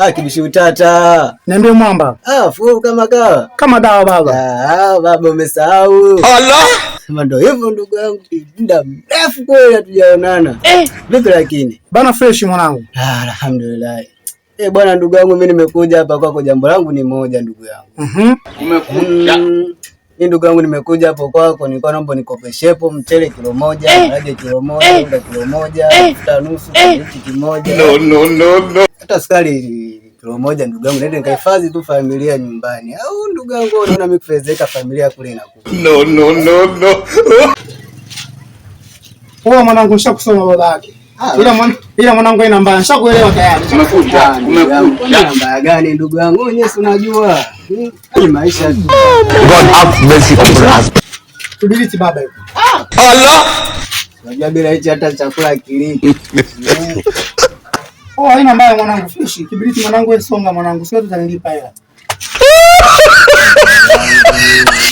Ah, kibishi utata. Niambie mwamba. Ah, full kama kawa. Kama dawa baba. Ah, baba umesahau. Allah. Sema ndio hivyo ndugu yangu, muda mrefu kweli hatujaonana. Eh. Vipi lakini? Bana fresh mwanangu. Ah, alhamdulillah. Eh, bwana ndugu yangu mimi nimekuja hapa kwako, jambo langu ni moja ndugu yangu. Mhm. Umekuja. Mimi ndugu yangu nimekuja hapo kwako, nilikuwa naomba nikopeshepo mchele kilo 1, maharage kilo 1, unga kilo 1, mafuta nusu, kitu kimoja. No, no, no, no. Hata sukari kilo 1 ndugu yangu, nende nikahifadhi tu familia nyumbani. Au ndugu yangu unaona mimi kufezeka familia kule inakuwa. No, no, no, no. Poa mwanangu, nishakusoma baba yake. Ila mwanangu ina mbaya, nishakuelewa tayari. Umekuja. Umekuja. Namba gani ndugu yangu? Wewe si unajua. Ni maisha tu. God have mercy upon us. Kibiriti baba yuko. Allah. Unajua bila hichi hata chakula kiliki. Oh, haina mbaya mwanangu, fresh. Kibiriti mwanangu, wewe songa mwanangu, sio tutanilipa hela.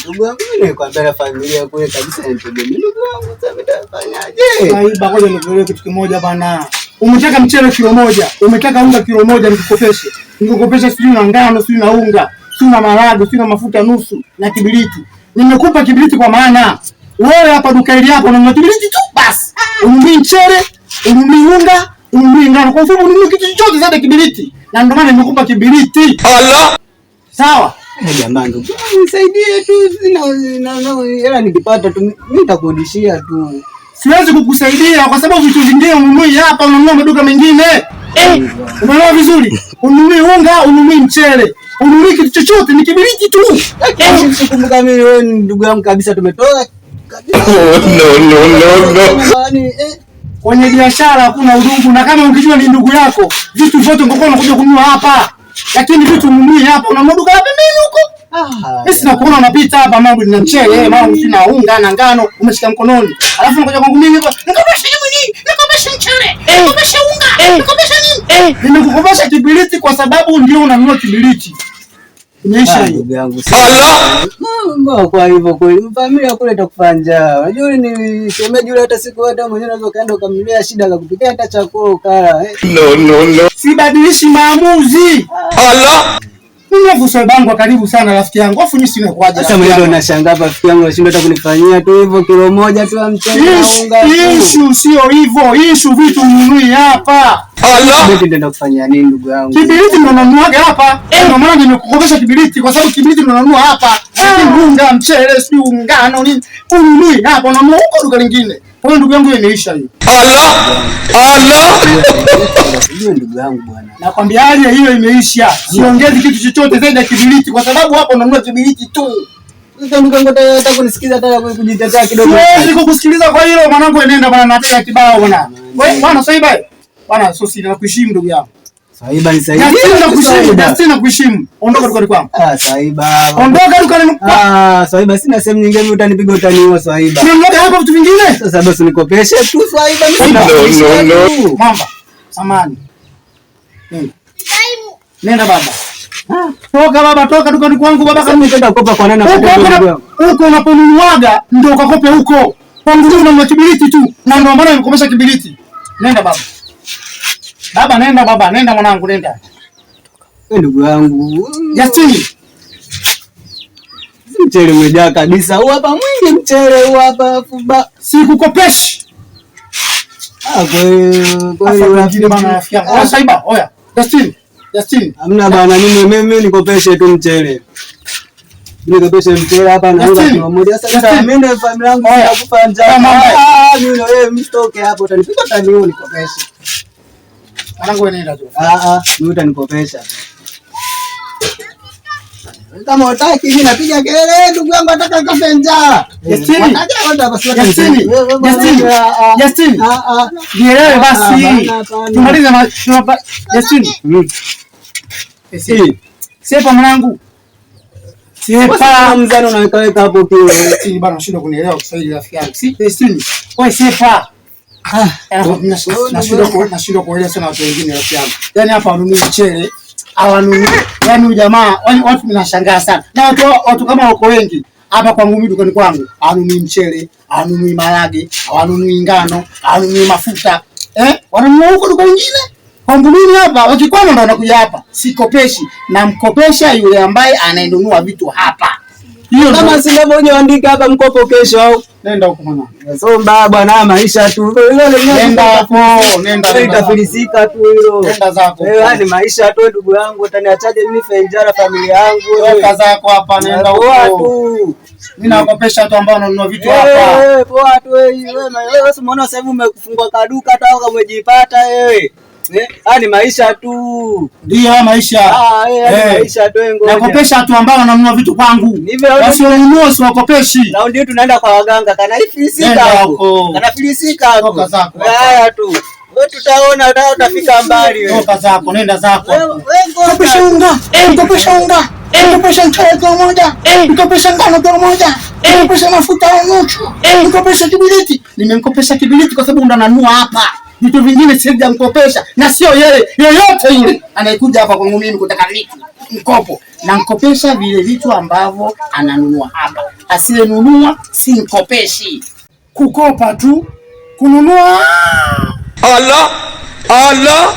Ndugu yangu mimi nilikwambia na familia kule kabisa nitegemee. Ndugu yangu sasa nitafanyaje? Saiba, ngoja nikuelewe kitu kimoja bana. Umetaka mchele kilo 1, umetaka unga kilo 1 nikukopeshe. Nikukopeshe sijui na ngano, sijui na unga, sijui na maharage, sijui na mafuta nusu na kibiriti. Nimekupa kibiriti kwa maana wewe hapa duka hili yako unanunua kibiriti tu basi. Ununui mchele, ununui unga, ununui ngano. Kwa mfumo ununui kitu chochote zaidi ya kibiriti. Na ndio maana nimekupa kibiriti. Allah. Sawa? Jamani ndugu, nisaidie tu, sina hela, nikipata tu mimi nitakurudishia tu. Siwezi kukusaidia kwa sababu vitu vingine ununui hapa, unanunua maduka mengine. Unaelewa vizuri? Ununui unga, ununui mchele, ununui kitu chochote, ni kibiriti tu. Lakini sikumbuka mimi wewe ni ndugu yangu kabisa, tumetoka kabisa. Oh, no, no, no, no. Yaani, Kwenye biashara hakuna udugu, na kama ukijua ni ndugu yako, vitu vyote ungekuwa unakuja kununua hapa. Lakini vitu ununui hapa, unanunua duka la pembeni huko. Mimi sina kuona unapita hapa, mambo ni mchele, mambo sina unga na ngano, umeshika mkononi. Alafu unakuja kwangu mimi hapa, nikopesha nini? Nikopesha mchele, nikopesha unga, nikopesha nini? Nimekukopesha kibiriti kwa sababu ndio unanunua kibiriti. Imeisha hiyo. Ndugu yangu. Allah. Mbona kwa hivyo kweli familia kule itakufa njaa. Unajua ni shemeji yule, hata siku hata mwenyewe unaweza kaenda ukamnunulia shida akakupikia hata chakula ukala. No, no, no. Sibadilishi maamuzi. Allah. Mimi afu sio bangu karibu sana rafiki yangu. Afu mimi sina kuaje. Sasa mimi ndio nashangaa hapa rafiki yangu anashindwa hata kunifanyia tu hivyo kilo 1 tu ya mchele na unga. Issue sio hivyo. Issue vitu ununui hapa. Allah. Kibiriti ndio nakufanyia nini ndugu yangu? Kibiriti ndio nanunuaga hapa. Ndio maana nimekukopesha kibiriti kwa sababu kibiriti ndio nanunua hapa. Lakini unga, mchele, sio ngano nini ununui hapa, unanunua huko duka lingine. Kwa hiyo ndugu yangu hiyo imeisha hiyo. Allah. Allah. Hiyo ndugu yangu bwana. Nakwambiaje, hiyo imeisha. Siongezi kitu chochote zaidi ya kibiriti kwa sababu hapo unanunua kibiriti tu. Sasa ndugu yangu hata kunisikiza hata kujitetea kidogo. Siwezi kukusikiliza kwa hilo mwanangu, enenda bwana, nataka kibao bwana. Wewe bwana Saiba. Bwana sio siri, nakuheshimu ndugu yangu. Saiba nisaidie. Justin nakuheshimu, Justin nakuheshimu. Ondoka dukani kwangu. Ah, Saiba. Ondoka dukani kwangu. Ah, Saiba sina sehemu nyingine mimi utanipiga utaniua Saiba. Unanunua hapa vitu vingine? Sasa basi nikopeshe tu Saiba mimi. No, no, no. Mwamba. Samani. Nenda. Nenda baba. Toka baba, toka dukani kwangu baba. Sasa mimi nitaenda kukopa kwa nani na Huko unaponunuaga ndio ukakope huko. Kwangu mimi unanunua kibiriti tu na ndio maana nimekopesha kibiriti. Nenda baba. Baba nenda baba, nenda mwanangu nenda. Wewe ndugu yangu. Justin. Mchele umejaa kabisa. Huu hapa mwingi mchele huu hapa fuba. Sikukopeshi. Ah, kwa hiyo rafiki bana rafiki yangu. Ah, Saiba, oya. Justin. Justin. Hamna bana, mimi nikopeshe tu mchele. Nikopeshe mchele hapa na unga kilo 1. Sasa mimi ndio familia yangu inakufa njaa. Ah, mimi na wewe msitoke hapo, utanipiga utaniua nikopeshe. Mwanangu wewe nenda tu. Ah ah, mimi utanikopesha. Kama hutaki mimi napiga kelele ndugu yangu ataka kafe njaa. Justin. Justin. Justin. Justin. Nielewe basi. Tumalize na Justin. Sepa mwanangu. Sepa mzani unaweka weka hapo kile. Justin bana, unashindwa kunielewa Kiswahili rafiki yangu. Si Justin. Wewe sepa. Nashindwa kuelewa sana watu wengine rafiki yangu. Yaani hapa wanunui mchele, hawanunui. Yaani jamaa, watu ninashangaa sana. Na watu kama wako wengi hapa kwangu mimi dukani kwangu, hawanunui mchele, hawanunui maharage, hawanunui ngano, hawanunui mafuta. Wananunua huko duka lingine. Kwangu mimi hapa wakikwama ndo wanakuja hapa. Sikopeshi, namkopesha yule ambaye anayenunua vitu hapa. Hiyo Kama sinavyoandika hapa mkopo kesho au nenda huko mwanangu. So baba na maisha tu. Hilo lenyewe Nenda huko, nenda nenda. Itafilisika tu hilo. Nenda zako. Eh, haya ni maisha tu ndugu yangu, utaniachaje mimi nife njaa familia yangu? Toka zako hapa, nenda Poa huko. tu. Mimi nakopesha watu ambao wananunua vitu hapa. Eh, poa tu wewe. Wewe umeona sasa hivi umefungua kaduka hata kama umejipata wewe. Eh, haya ni maisha tu. Ndio haya maisha. Ah, eh, haya ni maisha tu ngoja. Nakopesha watu ambao wananunua vitu kwangu. Wasionunua siwakopeshi. Na ndio tunaenda kwa waganga kana ifilisika Nenda huko. huko. Kana filisika huko. Toka zako. Haya tu. Wewe tutaona utafika mbali wewe. Toka zako, nenda zako. Wewe ngoja. Mkopesha unga, mkopesha unga, mkopesha mchele kilo moja, mkopesha ngano kilo moja, mkopesha mafuta ya nusu, mkopesha kibiliti. Nimemkopesha kibiliti kwa sababu ndo nanunua hapa. Vitu vingine sijamkopesha, na sio yeye yoyote yule anayekuja hapa kwangu mimi kutaka vitu mkopo, na mkopesha vile vitu ambavyo ananunua hapa. Asiyenunua simkopeshi. Kukopa tu, kununua Allah. Allah.